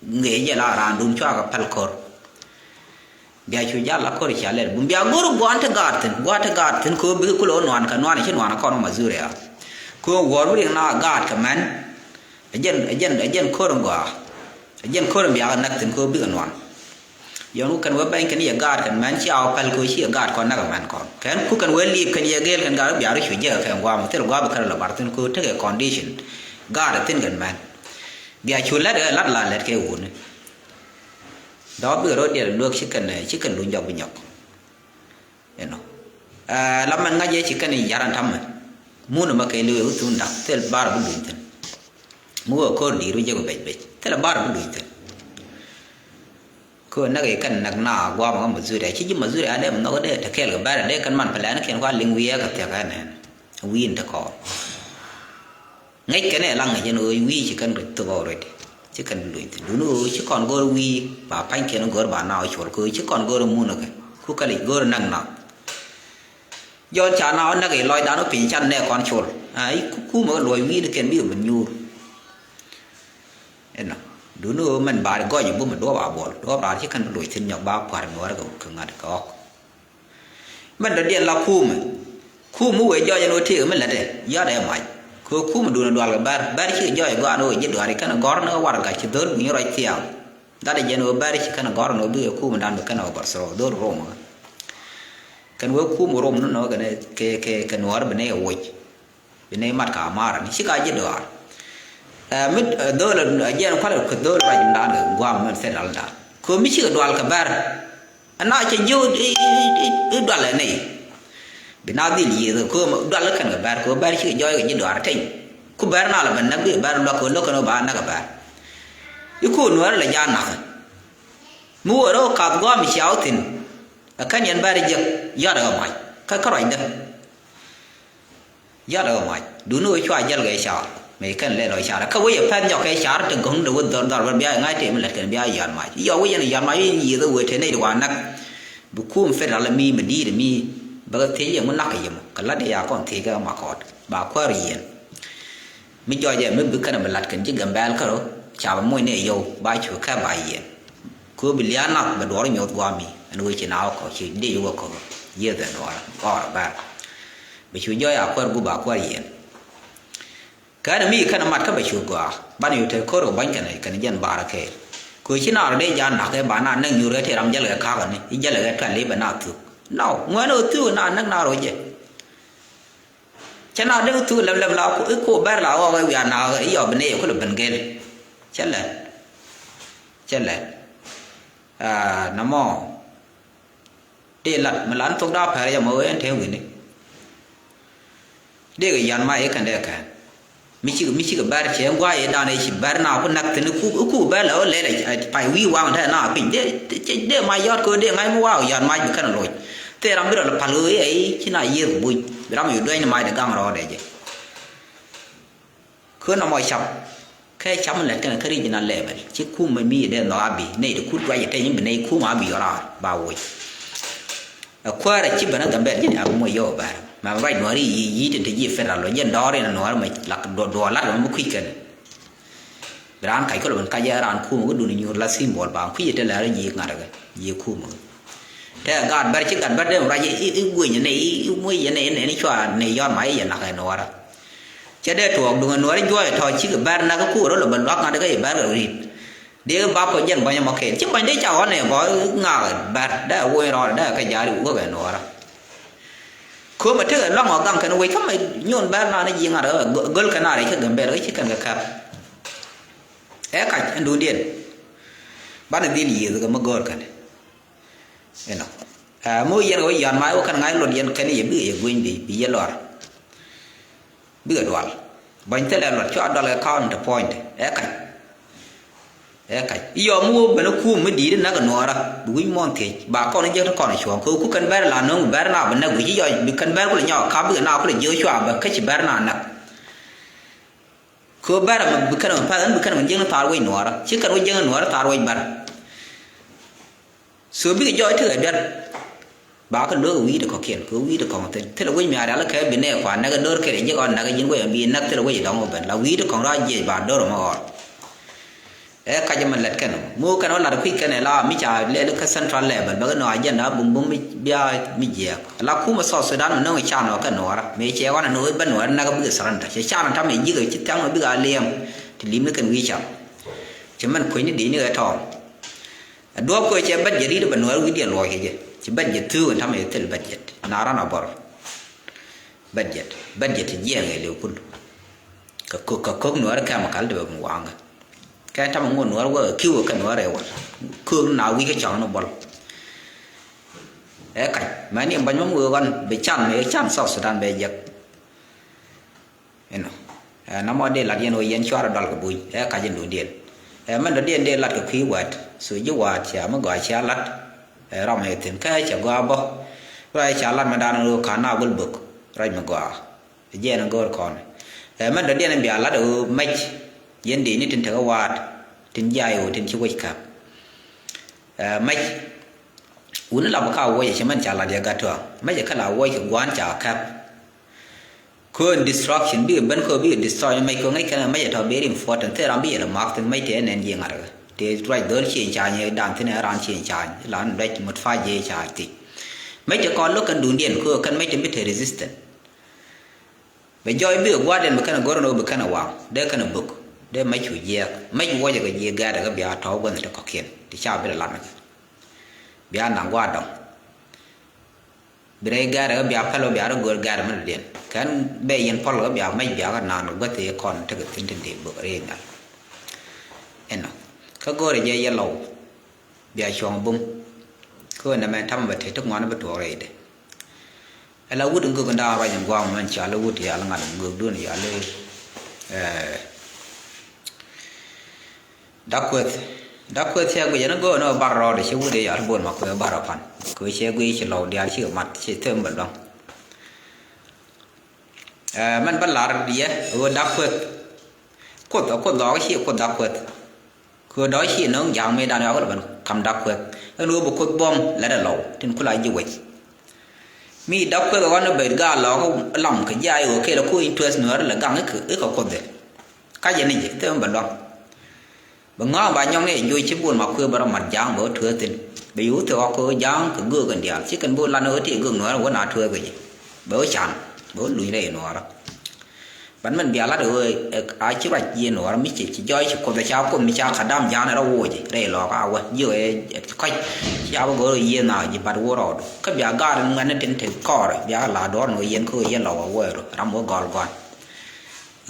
Ŋee jɛ la raandun cua kɛ päl ko̱r. Bia cu jal la ko̱r ca lɛl bum bia go̱r gua̱a̱n te gaat thi̱n, gua̱a̱n te gaat thi̱n kɛ ɣöö bikɛ kulɛ wä nuan kɛ nuan ci nuan kɔn wä Mazuria. Kɛ ɣöö wuɔ̱ɔ̱r wi̱riŋ na gaat kɛ mɛn. Ɛ jɛn, ɛ jɛn, ɛ jɛn ko̱r in gɔaa. Ɛ jɛn ko̱r in bia kɛ näk thi̱n kɛ ɣöö bikɛ nuan. Yɔn ku kɛn wee bɛny kɛn yɛ gaat kɛn mɛn cia wä päl kɛ ɣöö ci yɛ gaat kɔn näk ɛ mɛn kɔn. Kɛn ku kɛn wee liip kɛn yɛ gel kɛn gaat wä bia rɔ cu jek kɛ kɛn gua̱a̱m thil gua̱a̱p bikɛ rɔ lɛ bar thi̱n kɛ ɣöö tekɛ condition. Gaat ɛ thi̱n kɛn mɛn. Bia cu lät ɛ lat la lät kɛ wuni. Dɔ̱k bikɛ rɔ diɛl luäk ci kɛn, ci kɛn luny jɔk bi nyɔk. Inɔ. Ɛ, la mɛn ŋa̱c yɛ ci kɛn i̱ ya̱r ɛn ta̱mɛ. Mun ɛmɛ kɛ li̱w ɛ wä thun da̱k thil bar bi luny thi̱n. Mi wä ko̱r di̱i̱r wä jek wä bec bec thil bar bi luny thi̱n. Kɛ wä näk i̱ kɛn näk na guam ɛ kä Mazuria ci ji̱ Mazuria dee mi nhɔk dee te kɛɛl kɛ bɛr dee kɛn man pɛlɛɛn kɛn kua liŋ wi̱i̱ ɛ kɛ thia̱k ɛn ɛn. Wi̱i̱ in te kɔɔr. Ŋäc kɛn ɛ la ŋäc ɛn ɣöö wi̱i̱ ci kɛn thok already. Ci kɛn bi luny thi̱n. Duundɛ ɣöö ci kɔn go̱o̱r wi̱i̱ ba pa̱nykiɛn go̱o̱r ba na ɣä cuɔl kɛ ɣöö ci kɔn go̱o̱r mun ɛ kɛ. Ku kɛ lec go̱o̱r näk nath. Jɔn ca na ɣä näk i̱ lɔcdan ɣä piny can nɛ kɔn cuɔl. A i̱ ku kumɛ kɛ luɔc wi̱i̱ ni kɛn bikɛ ben nyuur. Ɛnɔ. Duundɛ ɣöö mɛn ba gɔc i̱ bum i̱ duɔ̱ɔ̱p a buɔl. Duɔ̱ɔ̱p raar ci kɛn bi luny thi̱n nyɔk ba kua̱r nuɔ̱ɔ̱rɛ kɛ ŋa̱t kɛ ɣɔk. Mɛn dɔ̱diɛn la kumɛ. Kumɛ wëë jɔɔc ɛn ɣöö tëëkɛ mi lätdɛ. Yɔ̱a̱t ɛ mac. Kɛ ɣöö kumɛ duundɛ dual kɛ bär. Bär cikɛ jɔɔc ɛ gɔaa ɛn ɣöö ji̱ duaar i̱ kɛn ɛ gɔ̱r ni ɣä warɛgak ci dho̱l wi̱ny ruac thiaŋ. Gatdɛ jɛn ɣöö bär ci kɛn ɛ gɔ̱r ɛn ɣöö bikɛ kumɛ dan bi kɛn ɛ overthrow dho̱l rom ɛ. Kɛn wee kumɛ rom ni nɔ kɛn kɛ, kɛ, kɛ nuɔ̱ɔ̱r bi nɛy ɛ woc. Bi nɛy mat ka ma̱a̱r ni ci ka ji̱ duaar. Ɛ, mi, ɛ, dho̱l ɛ jɛn kualɛ kɛ dho̱l ruac dan kɛ guam mɛn federal dan. Kɛ ɣöö mi cikɛ dual kɛ bär. Ɛn na cɛ jiök i̱, i̱, i̱, i̱ dual ɛ nɛy. Bi na dhil yiëëth kɛ ɣöö dual kɛn kɛ bär kɛ ɣöö bär cikɛ jɔɔc kɛ ji̱ duaar teny. Ku bär na lɛ ben näk bi bär luak kɛ ɣöö lo̱k kɛn ɣöö ba näk kɛ bär. I̱ ko̱o̱r nuäärä lɛ jaat nakä. Mi wä rɔ kath gua̱a̱m cia wä thi̱n. Ɛ kän yɛn bär jiäk yɔ̱a̱t ɛ ɣä mac. Kä kä ruacdä. Yɔ̱a̱t ɛ ɣä mac. Duundɛ ɣöö cua jäl kɛ car. Mëë kɛn lɛl ɣä car. Kä wec ɛ pɛ̈th nyɔk kɛ car te go̱ŋdɛ wä dhɔr dhɔr bä bia ŋa̱c tëë mi lät kɛn bia yɔ̱a̱t mac. Yɔ wec yɛn yɔ̱a̱t mac in yiëëth ɛ wëë te nɛy ti wa näk. Bi kum federal mi mi di̱i̱t mi. Bä kɛ thiec yɛ ŋu nak kɛ yɛ mɔ. Kɛ la̱t dee ya kɔn thiec kɛ ma kɔɔt. Ba kuäär yiɛn. Mi jɔɔc ɛ mi bi kɛn bi lat kɛn ji̱ Gambɛl kärɔ. Ca bi moc ni ɛ yɔw. Ba cu kɛ ba yiɛn. Kɛ ɣöö bi lia̱a̱ nath bɛ duɔɔr nyoth gua̱a̱mi. Ɛn ɣöö ci na wä kɔ ci dee wä kɔ. Yiëëth ɛ duɔɔr. Ɣɔr ɛ bär. Bɛ cu jɔɔc a kuäär gup a kuäär yiɛn. Kɛn mi kɛn mat kä bɛ cu gɔaa. Ban yu te ko̱r kɛ buany kɛn kɛn jɛn baarä kɛɛl. Kɛ ɣöö ci na rɔ dee ja̱a̱n na̱k kɛ ba na näk nyuur kɛ tëë ram jäl kɛ ka̱a̱k kɛn i̱ jäl kɛ tuɛl i̱ bɛ na thuk. Nɔ ŋuɛ̈n ɣöö thuk na näk na rɔ jɛ. Cä na dee thuk lɛm lɛm la i̱ ko bɛr la ɣɔk i̱ wiaa na i̱ yɔ bi nɛy kulɛ ben gel. Cä lɛ. Cä lɛ. Aa, nɔmɔ. Dee lat mi lan thok daa pɛr yɛ mɔ ɣöö ɛn te wi̱ni. Dee kɛ yɔ̱a̱n ma i̱ kɛn dee kɛn. Mi cik, mi cik bɛr cɛ ŋuay i̱ dan i̱ ci bɛr na ku nak thi̱n i̱ ku, i̱ ku bɛr lɛ ɣöö lɛl ɛ pay wi̱i̱ waŋ te na piny. Dee, dee, dee ma yɔ̱a̱t kɛ ɣöö dee ŋa̱c mi waŋ yɔ̱a̱n mac bi kɛn loc. Thil ram bi rɔ lɛ pal ɣöö i̱ ci na yiëëth buny. Bi ram yu duäc ni macdɛ gaŋ rɔɔdɛ jɛ. Kön nɔmɔ cap. Kɛ cap mi lät kɛn kä regional level. Ci kum mi dee nhɔk abi. Nɛy ti kut ruac iteny bi nɛy kum abi yɔr raar. Ba woc. Ɛ kuäärä ci ben ɛ Gambɛl ji̱n abi moc yɔw bɛr. Mɛ ruac nuɔ̱ɔ̱ri yic yic tin te ji̱ federal lɔ. Jiɛn dɔɔr in nuɔ̱ɔ̱ri mɛ lak duɔl lat mɛ kui̱ kɛn. Bi raan kac kɔl ben kac ɛ raan kum kä duni nyuur la symbol ba kui̱ ite lɛr ji̱ ŋa̱t kɛ ji̱ kum kɛ. Tɛ gat bɛr ci gat bɛr dee ruac i̱, i̱, i̱ gueny nɛ i̱, i̱ muec yɛ nɛ i̱ nɛ ni cua nɛ yɔn ma i̱ yɛ nak ɛ nuɔrä. Cɛ dee tuɔɔk duŋ ɛ nuɔrä juɔc tɔ cikɛ bɛr nak ɛ kuurä lɔ bɛ luak ŋa̱t kɛ i̱ bɛr kɛ ri̱t. Dee bap kɔ jɛn buɔ̱ny ɛmɔ kɛɛl ci buɔ̱ny dee ca ɣɔn ɛ gɔ̱ ŋaak ɛ bɛr dee ɛ woc rɔɔdɛ dee ɛ kɛ ja̱a̱r i̱ wek ɛ nuɔrä. Köömɛ tekɛ luaŋ ɔ gaŋ kɛn wec kä mɛ nyuɔn bɛr naan ji̱ ŋa̱t ɛ göl kɛn a rɛc kä Gambɛl kä ci kɛn kɛ kɛp. Ɛ kac ɛn duundiɛn. Banɛ dhil yiëëth kɛ mi go̱o̱r kɛn. Inɔ. Ɛ mi wä yɛn kɛ wä yɔ̱a̱n mac wä kɛn ŋa̱c luɔt yɛn kɛn yɛ bikɛ yɛ gueny bi, bi yɛ lɔr. Bikɛ dual. Bäny thilɛ luɔt cua dual kɛ county point. Ɛ kac. Ɛ kac i̱ yɔm mi wä ben i̱ kuum mi di̱i̱t i̱ näk i̱ nuɔɔrä bi wi̱c muɔ̱ɔ̱n thiec ba kɔn i̱ jek ti kɔn i̱ cuɔ̱ɔ̱ŋ kɛ wä ku kɛn bɛr la no̱o̱ŋ bɛr na bi näk wi̱c i̱ yɔc bi kɛn bɛr ku lɛ nyɔk kap bikɛ na ku lɛ jiö cua bä kä ci bɛr na näk. Kɛ wä bɛr mi bi kɛn mi path ɛn bi kɛn mi jiäŋ ni thaar wec nuɔɔrä ci kɛn wä jiäŋ ni nuɔɔrä thaar wec bɛr. So bikɛ jɔɔc tekɛ duer. Ba kɛ lo̱k wi̱i̱ ti kɔ̱kiɛn kɛ wi̱i̱ ti kɔ̱ŋ thil thilɛ wec mi a rial kɛ bi nɛɛ kua näk do̱r kɛ ji̱ kɔn näk ji̱n wec bi näk thilɛ wec dɔ̱ŋ wä ben la wi̱i̱ ti kɔ̱ŋ rɔ jiɛc ba do̱r mɛ ɣɔr. Ɛ kac mɛ lɛt kɛn mɔ kɛn wä lat kui̱ kɛn ɛ la mi ca lɛl kä central level bɛ kɛ nɔ agenda bum bum mi bia mi jiɛɛk la kumɛ South Sudan mɛ nɔŋ can wä kɛ nuɔrä mi cɛ wan ni wec bä nuɔrä näk bikɛ surrender cɛ can tam ɛ ji̱ kɛ ci thiaŋ mɛ bikɛ a liɛm. Ti lim ni kɛn wi̱i̱ can. Cɛ mɛn kuec ni di̱i̱ni kɛ tɔɔm. Ɛ duɔ̱ɔ̱p kɛ cɛ budget ri̱t bɛ nuɔɔr wi̱cdiɛn luɔc kɛ jɛ ci budget thuk ɛn tamɛ thil budget na ran a bɔr. Budget budget ti jiɛɛŋ ɛ liw kul. Kɛ kök kɛ kök nuɔɔr chemical ti bɛ mi waŋ kɛ tamɛ ŋuɔt nuɔɔr wä kiw kɛ nuɔɔr ɛ wal. Kök na wi̱c kɛ cɔŋ ni bɔl. Ɛ kac mɛ ni bany mɛ ŋuɔɔr ɣɔn bɛ can mɛ can South Sudan bɛ jɛk. Inɔ ɛ namɔ dee lat yɛn ɣöö yɛn cuarɛ dɔl kɛ buny ɛ kac in duundiɛn. Ɛ mɛn dɔ̱diɛn dee lat kɛ kui̱ wa̱a̱t so ji̱ wa̱a̱t cia mi gɔaa cia lat. Ɛ ram ɛ thi̱n kä cɛ gɔaa bä. Ruac cia lat mɛ da̱a̱n ɣöö ka̱n na gol bök ruac mi gɔaa. Ɛ jiɛn in go̱o̱r kɔn ɛ mɛn dɔ̱diɛn in bia lat ɣöö mɛc yɛn dee ni tin tekɛ wa̱a̱t tin jiay ɣöö tin ci wec käp. Ɛ mɛc wuni lap kä a wuɔc ɛ cɛ mɛn ca lat yɛ gat tɔ̱ mɛc ɛ kä la wuɔc kɛ gua̱a̱n ca käp. Kön destruction bikɛ ben kö bikɛ destroy ni mec kö ŋäc kɛn mec ɛ tɔ very important thil ram bi yɛ lɛ mak thin mec tɛ nɛn jiɛ ŋa̱t kɛ tɛ ruac dhöl ciɛ cany dan thin ɛ ran ciɛ cany lan ruac mut fa jiɛ ca thiec. Mec tɛ kɔn lo̱k kɛn duundiɛn kö kɛn mec tɛ bi te resistant. Bɛ jɔɔc bikɛ gua̱a̱r diɛn bi kɛn ɛ go̱r ni wä bi kɛn ɛ waŋ dee kɛn ɛ bök dee mec cu jiɛɛk mec wuɔcɛ kɛ jiɛ gɛɛt ɛ kɛ bia tɔ̱ gua̱n tɛ kɔ̱kiɛn ti ca bi lɛ lat ni kɛ. Bia naŋ gua̱a̱r dɔŋ. Bi rɛy gɛ̈rɛ kä bia päl kä bia rɔ gör gɛ̈rɛ mi dɔ̱diɛn kɛn bɛ yɛn pɔl kä bia mɛc bia kä naan guäth i̱ kɔn tekɛ thi̱n tin dee bök rɛy nhial. Inɔ kä go̱rɛ jɛ yɛ lɔw bia cuɔ̱ŋ bum. Kä wä nɛmɛ ta̱mɛ bɛ te ti ŋuan bi tuɔɔk rɛydɛ. Ala wut in gök in da̱a̱ ruac in gua̱a̱m mɛn cal wut yal ŋa̱l in gök dun yal i̱ Da̱k kueth. Da̱k kueth cɛ guic ɛn go̱o̱r ni ɣöö bar rɔɔdɛ ci wut ëë yɔt bo̱o̱n ma kueth bar rɔ pan kɛ ɣöö cɛ guic ci lɔw diaal cikɛ mat ci thöm bɛ lua̱ŋ. Ɛ mɛn bä lar yɛ ɣöö da̱k kueth. Kuoth ɛ kuoth lɔɔk ci kuoth da̱k kueth. Kɛ ɣöö dɔ̱k ci no̱o̱ŋ ja̱a̱ŋ mëëdan yɔak lɔ ben ka̱m da̱k kueth ɛn ɣöö bi kuoth buɔ̱m lɛt ɛ lɔw tin kula ji̱ wec. Mi da̱k kueth ɛ ɣɔn ɛ ben gaat lɔɔk lam kɛ jiac ɣöö kɛl ɛ ku interest nuäär lɛ gaŋ i̱ kɛ kuoth dhil. Ka jɛ ni ji̱ thöm bɛ lua̱ŋ. Bɛ ŋa̱a̱ŋ ba nyɔk ni ɛ joc ci bol ma kuëë bɛ rɔ mat ja̱a̱ŋ bɛ wä tueeth thi̱n. Bɛ yo̱o̱ thil ɣɔk kɛ ɣöö ja̱a̱ŋ kɛ göök in diaal ci kɛn bol lan ɣöö ti göök nuäärä wä na tueeth kɛ ji̱ bɛ wä can bɛ wä luny rɛy nuäärä. Ban mɛn bia lat ɣöö a ci ruac yiëë nuäärä mi ci ci jɔɔc ci kuoth ca kuoth mi ca ka̱dam ja̱a̱ŋ rɔ woc rɛy lɔɔk a wä jiök ɛ kɔc. Ca bä go̱o̱r ɣöö yiëë na ji̱ bat wä rɔɔdu kä bia gaat in ŋuɛ̈tni tin te kɔɔrɛ bia la duɔ̱ɔ̱r ni ɣöö yɛn kä ɣöö yɛn lɔk a wä ram wä gɔl gua̱n.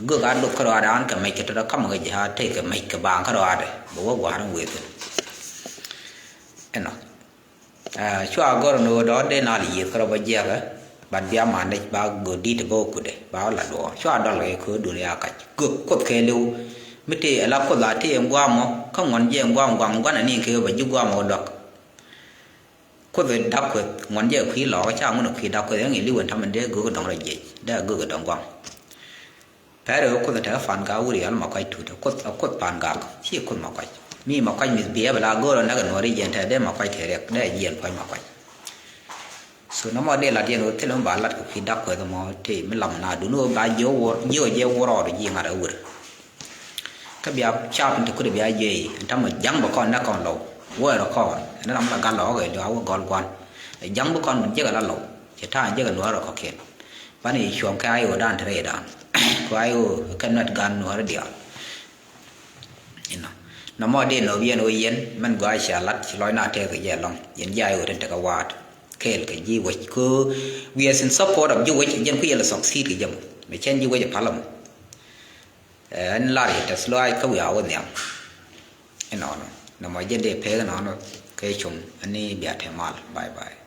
Göök a dop kärɔaadɛ an kɛ mec kɛ tɔ̱tɔ̱ ka̱mɛ kɛ ji̱ a tec kɛ mec kɛ baaŋ kärɔaadɛ bɛ wä gua̱a̱r in wëë thi̱n. Ɛnɔ cua gɔr ni ɣöö dɔ̱ɔ̱r dee nal yiëth kärɔ bä jiɛkɛ. Bat bia mandɛ ba göök di̱t bä wä kutdɛ ba wä la duɔ̱ɔ̱r cua dɔl kɛ köödun ya kac göök kuoth kɛɛliw. Mi tëë ala kuoth a tëë ɛn gua̱a̱mɔ kä ŋuɔ̱n jiɛ ɛn gua̱a̱m gua̱a̱m gua̱n ani kɛ ɣöö bɛ ji̱ gua̱a̱mɔ wä duak. Kuoth da̱k kueth ŋuɔ̱n jɛ kui̱ lɔɔk ca ŋun kui̱ da̱k kueth ɛŋ iliw ɛn tamɛ dee göök dɔ̱ŋ rɔ jiɛc dee göök dɔ̱ŋ gua̱a̱m. Pɛr ɛ kuoth ɛ tekɛ pan gak wur yal ma kuac tut ɛ kuoth ɛ kuoth pan gak ci kuoth ma kuac. Mi ma kuac mith biɛ bɛ la go̱o̱r ɛ näk ɛ nuɔ̱ɔ̱ri jiɛn tɛ dee ma kuac tɛ riɛk dee jiɛn pua̱c ma kuac. So nɔmɔ dee lat yɛn ɣöö thilɛ mi ba lat kɛ kui̱ da̱k kueth mɔ tëë mi lam na dun ɣöö ba jiö wor jiö jɛ wor ɔɔd ji̱ ŋa̱t ɛ wur. Kä bia cap in te kut bia jiɛ i̱ in tamɛ ja̱ŋ bä kɔn nɛ kɔn lɔw. Wä rɔ kɔn ɛn ram la gal lɔk ɛ lua wä gɔl guan. Ɛ ja̱ŋ bä kɔn jek ala lɔw cɛ ta̱a̱ jek ala rɔ kɔkiɛn. Ban i̱ cuɔ̱ŋ kɛ ay wä dan te rɛy dan. Kɛ ay wä kɛ nuɛt gan nuɔ̱ɔ̱rä diaal. Inɔ nɔmɔ dee nɔɔk yɛn wä yɛn mɛn gɔaa cia lat ci lɔc na tɛth kɛ jɛ lɔŋ yɛn ji̱ ay wä tin tekɛ waat. Kɛɛl kɛ ji̱ wec kɛ we are in support of ji̱ wec jɛn ku yɛl succeed kɛ jɛ mɔ mɛ cɛn ji̱ wec ɛ palä mɔ. Ɛn lar yɛ tɛth lɔaac kä wiaa wä nhiam. Inɔnɔ nɔmɔ jɛ dee pek inɔnɔ kɛ cum ani bia te mal. Bye bye.